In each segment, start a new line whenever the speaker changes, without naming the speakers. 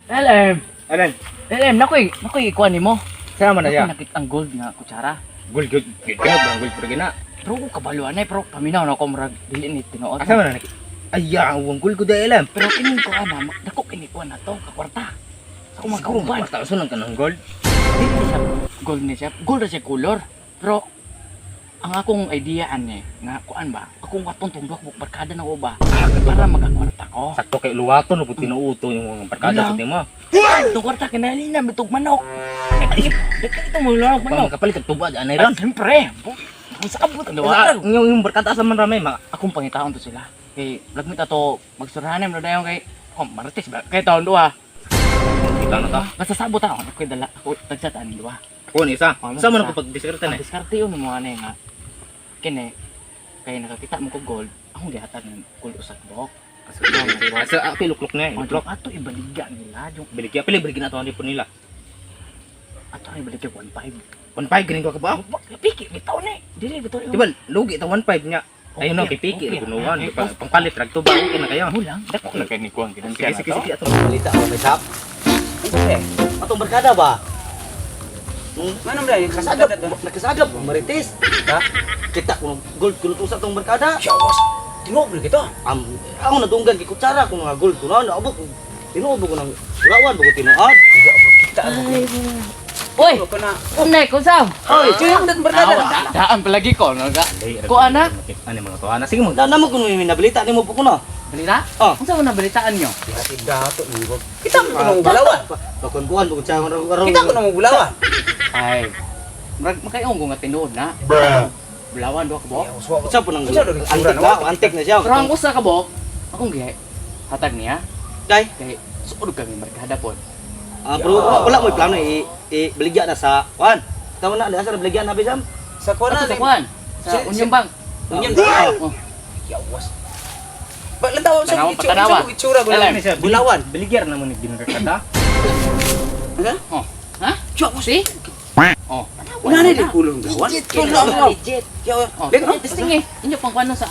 LM.
Anan,
LM, nakoy, nakoy ikuan nimo.
sama na
Nakoy
siya.
nakita ang gold nga kutsara.
Gold, gold, gold, gold, gold, pero gina.
Pero ko kabalo anay, pero paminaw na ako murag dili ni tinuod.
Asa man na? Ay, ang gold ko dahil alam.
Pero kining ko ana, dako kini kuan na to, kakwarta. Sa akong
Siguro
magkauban.
basta usunan ka ng gold.
Dili ni siya gold ni siya. Gold na siya color. Pero ang akong idea ani nga kuan ba, akong watong tong duha ka barkada na ko ba para magkakwarta ko.
Sakto kay luwaton no tinuuto yung mga barkada
Wala.
sa mo.
Itong kwarta kinalina bitog manok. Ay, dagkang ito mo lang
Pang
manok.
makapalit og tuba anay
Ay,
ron.
siyempre. Ang sabot ang
Sa
duwa.
yung barkada sa man ramay mga
Akong pangitaon to sila. Kay lagmit ato magsurahanan mo dayon kay oh, marites ba? Kay taon duha.
kita na ta.
Basta sabot ako ako dala ako tagsa taan duha.
Ako ni isa.
Oh,
Sa man
isa.
ako pagdiskarte
Ang
na.
diskarte yun mo ano nga. Kini kay nakakita mo ko gold, akong gihatag ng gold usak buhok.
Sa ako luklok na,
Oh,
luklok.
ato ibaligya nila yung
Baligya pili baligya na to ang nila.
ato ay ibaligya 1.5.
1.5 ganin ko ka ba?
Piki bitaw ni. Dili bitaw
Di ba lugi ta 1.5 nya. Ayun no, kipiki
Okay,
kunuan
okay.
pangpalit rag tuba okay na kayo.
Mo lang. Dako na kay ni kuang
Sige sige sige ato.
Balita ako may sap. Eh, atong barkada ba?
Manong dahil
Nakasagap, nakasagap, marites. Ha? Kita ko gold kuno sa atong barkada.
Shawas. Tinuod ba kita?
Am, ako nadunggan kay kutsara kung mga gold kuno na abot. Tinuod ko nang ulawan ko tinuod.
Kita ako.
Uy,
Ko na.
unay ko sam.
Oy,
Chuyong dat barkada.
Daan palagi ko no ga. Ko ana,
Ano mga tuana? Sige mo.
Na namo kuno may nabalita nimo po kuno.
balita?
Oh.
Unsa man nabalitaan nyo?
Dato ni ko. Kita ko nang bulawan.
Bakon kuan bukod sa karon.
Kita ko nang bulawan.
Ay. Murag makayong ko nga tinuod na. Bulawan duha ka buok.
Unsa po nang
Unsa daw itsura
antik
na?
na, antik na siya.
Pero ang usa ka buok, akong gihay. Hatag niya
Kay,
kay suod kami barkada pod.
ah, pero wala mo plano i ibaligya na sa kuan. Tama na, asa na baligya na bisam?
Sa kuan
Ato
na.
sa kuan. Sa Union Bank.
Union Bank.
Oh.
Yawas. Ba lantaw sa
Tanawa,
itsura
patanawa.
sa itsura ko
Alam.
lang. Bulawan.
Baligya na mo ni ginarkada.
Ha?
Oh. Ha?
Yawas.
See? Oh.
Una na di kulong bulawan.
Legit, legit.
Yawas.
Oh,
Dito.
testing eh. Inyo pang kuan sa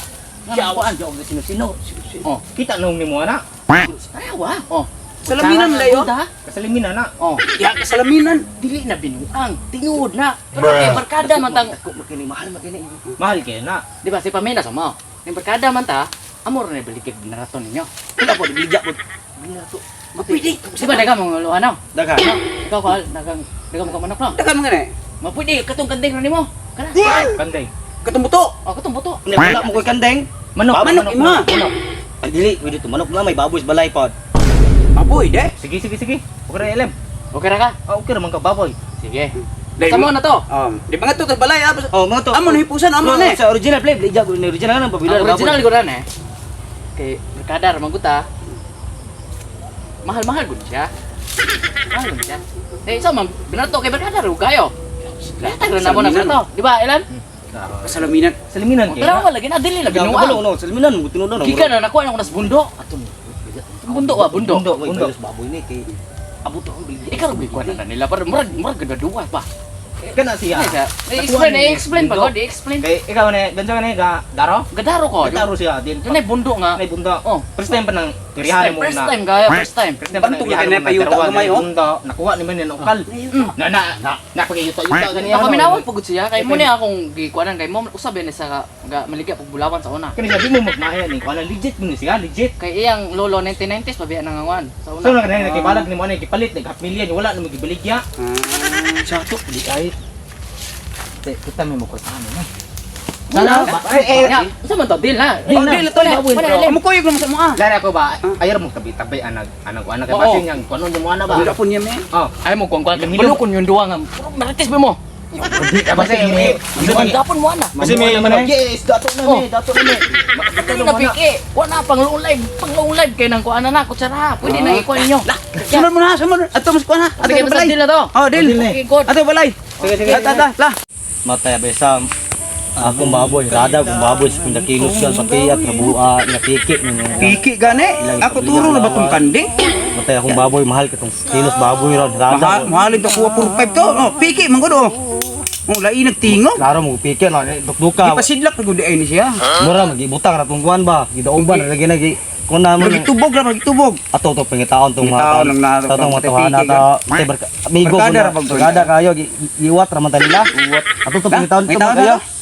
Yawas, jog sino-sino.
Oh.
Kita nung nimo ana.
Tanawa. Oh.
Salaminan
Kutsara,
layo.
gold, ha?
Kasalimin na na.
Oh.
Ya kasalaminan.
Dili na binuang, tinuod na. Pero kay barkada man tang,
Dako makini mahal makini.
Mahal kayo na.
di ba si Pamela sa mo. Yung barkada man ta, amor na baligid na raton ninyo.
Wala po baligya po. Binato.
Pwede.
Di ba daga mong luha na?
Daga.
Ikaw ka, dagang dagang mo ka manok no.
Dagan mga ne.
Mapwede katong kandeng ra nimo. Kana.
Kanday.
Katumbuto.
Oh, katong buto.
Wala wala mo koy kandeng.
Manok,
Manok ima.
Manok.
Ay dili, pwede to manok na may baboy sa balay pod.
Aboy de.
Sige, sige, sige. Okay ra LM.
Okay ra ka?
Ah, okay ra man ka baboy.
Sige.
Dai
Sa mo na to.
Di ba nga to tas balay ah.
Oh, mga to.
Amo na hipusan amo
Bro,
na.
Sa original play, baligya ko ni original nang pabila
Ang original ko na eh. Kay barkada ra man gud ta. Mahal-mahal gud siya. Mahal gud siya. Eh, sa man binato kay barkada ra kayo. Latag ra na mo na binato. Di ba, Elan?
Kasalaminan.
Saliminan kayo
Tara
na.
lagi na dili na
Binuang.
binuang.
No, salminan mo tinuod no.
Gikan na nakuha na ko nas bundo.
Ato ni.
Bundo ba, bundo.
Bundo,
May
bundo.
bayos baboy ni kay abot ako baligya.
Ikaw rin kuha na nila pero murag murag gud duwa pa.
Kana siya.
Ano siya? I-explain, i-explain pa god, i-explain.
Kay ikaw na, ganyan ka na ga daro.
Gadaro ko.
Daro siya din.
Yun ay bundo nga.
Nay bundo.
Oh.
First time pa nang tirihan mo
First
na.
time kaya, first time.
First time pa nang
Bantog
tirihan
na
mo na
payuta
darawa
gamay,
na
oh.
bundo. Nakuha ni man ni ukal. Na na na na pagayuta-yuta ganiya.
Ako minawag pagod siya kay mo ni akong gikuanan kay mo usab yan sa ga maligya pag bulawan sa una.
Kani sabi mo magmahaya ni kuan legit mo ni siya, legit.
Kay iyang lolo 1990s pabiya nanganguan sa una.
So na kanina nakibalag ni mo na gipalit nag half million wala na mo gibaligya.
Sa to di ay. Kita may mo kwartahan ni.
Sana
Wala. Eh, eh.
Ya, unsa man to deal na.
Deal na.
Dili to na. Amo ko yung sa mga.
Lala ko ba ayaw mo tabi-tabi anag anag anag kay
Oo.
basin yang kuno mo ana ba.
Wala po niya me.
Oh.
Ay mo kuan kuan.
Limilong.
Balukon yung duwa nga. Marites ba mo?
Basta ini.
Gapon mo ana.
Kasi may manok.
Yes, dato na
Oh.
mi, dato na mi.
Dili na piki. Wala pang long live, pang long live kay nang kuan na kutsara. Pwede na ikuan ninyo.
Sunod mo na, sunod. Ato mas kuan na. Ato
Sige, basta
balay.
deal na to.
Oh, deal.
Deal na.
Okay, good.
Ato balay.
Sige, sige.
Ata ata la.
Matay ba sa akong baboy, rada akong baboy sa kunda kilos gal pati at nabua napiki ninyo.
Piki gani. Ako turo na ba tong kanding?
Matay akong baboy, mahal katong kilos baboy ra rada.
Mahal, mahalin to kuha 45 to. Oh, piki man gud oh. Oh, lai nagtingog.
Klaro mo piki na dukduka.
Ipasidlak na gud ay ni siya.
Mura magibutang ra tong kuan ba, gidaog ba lagi na gi Kung na mo
Magitubog ra, magitubog.
Ato to pangitaon tong mga
Pangitaon ng
tong mga tuhana
piki
ta. Tay barka amigo
Barkada
ko na.
ra pag-
Barkada kayo giwat ra man ta nila. Ato to pangitaon to
Pangitaon
kayo.
na.